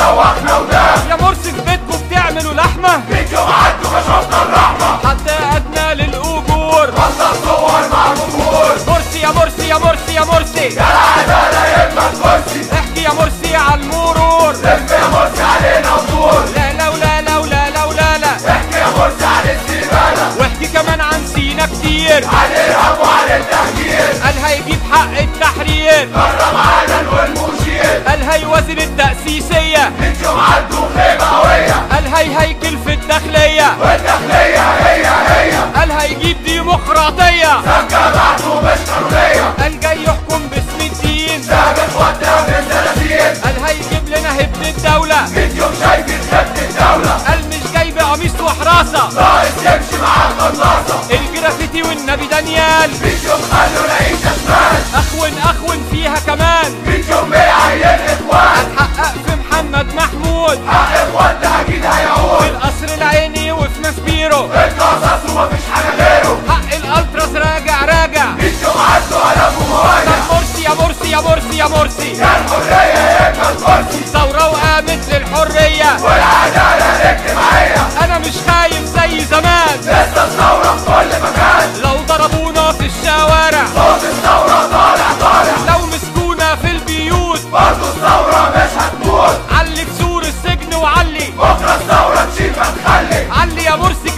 دوخنا وداخ. يا مرسي في بيتكم بتعملوا لحمة، 100 يوم عدوا ما شفنا الرحمة. حد أدنى للأجور، بطل صور مع الجمهور. مرسي يا مرسي يا مرسي يا مرسي، يا العدالة يما الكرسي. احكي يا مرسي على المرور، لف يا مرسي علينا ودور. لا لا ولا لا ولا لا ولا لا، احكي يا مرسي عن الزبالة، واحكي كمان عن سينا كتير، عن الإرهاب وعن التهجير. قال هيجيب حق التحرير، كرم علن والمشير. قال هيوازن التأسيسية، 100 يوم عدوا خيبة قوية. قال هيهيكل في الداخلية، والداخلية هي هي. قال هيجيب ديمقراطية، سكة بعته مش قانونية. قال جاي يحكم باسم الدين، ساب اخواتنا من سلاسين. قال هيجيب لنا هبة الدولة، 100 يوم شايفين خدمة الدولة. قال مش جاي بقميص وحراسة، ناقص يمشي معاه قناصة. الجرافيتي والنبي دانيال، 100 يوم خلوا العيشة شمال. اخون اخون فيها كمان، 100 يوم بيعين اخوان. هتحقق في محمد محمود، حق اخواتنا اكيد هيعود. في القصر العيني وفي ماسبيرو، القصص ومفيش حاجة غيره. حق الالتراس راجع راجع، 100 يوم عدوا آلاف ومواجع. طب مرسي يا مرسي يا مرسي يا مرسي، يا الحرية يا الكرسي. ثورة وقامت للحرية والعدالة الاجتماعية. أنا مش خايف زي زمان، لسه الثورة في كل مكان. لو ضربونا في الشوارع، صوت الثورة طالع طالع. لو مسكونا في البيوت، برضه الثورة مش هتموت. علي في سور السجن وعلي، بكرة الثورة تشيل ما تخلي. علي يا مرسي.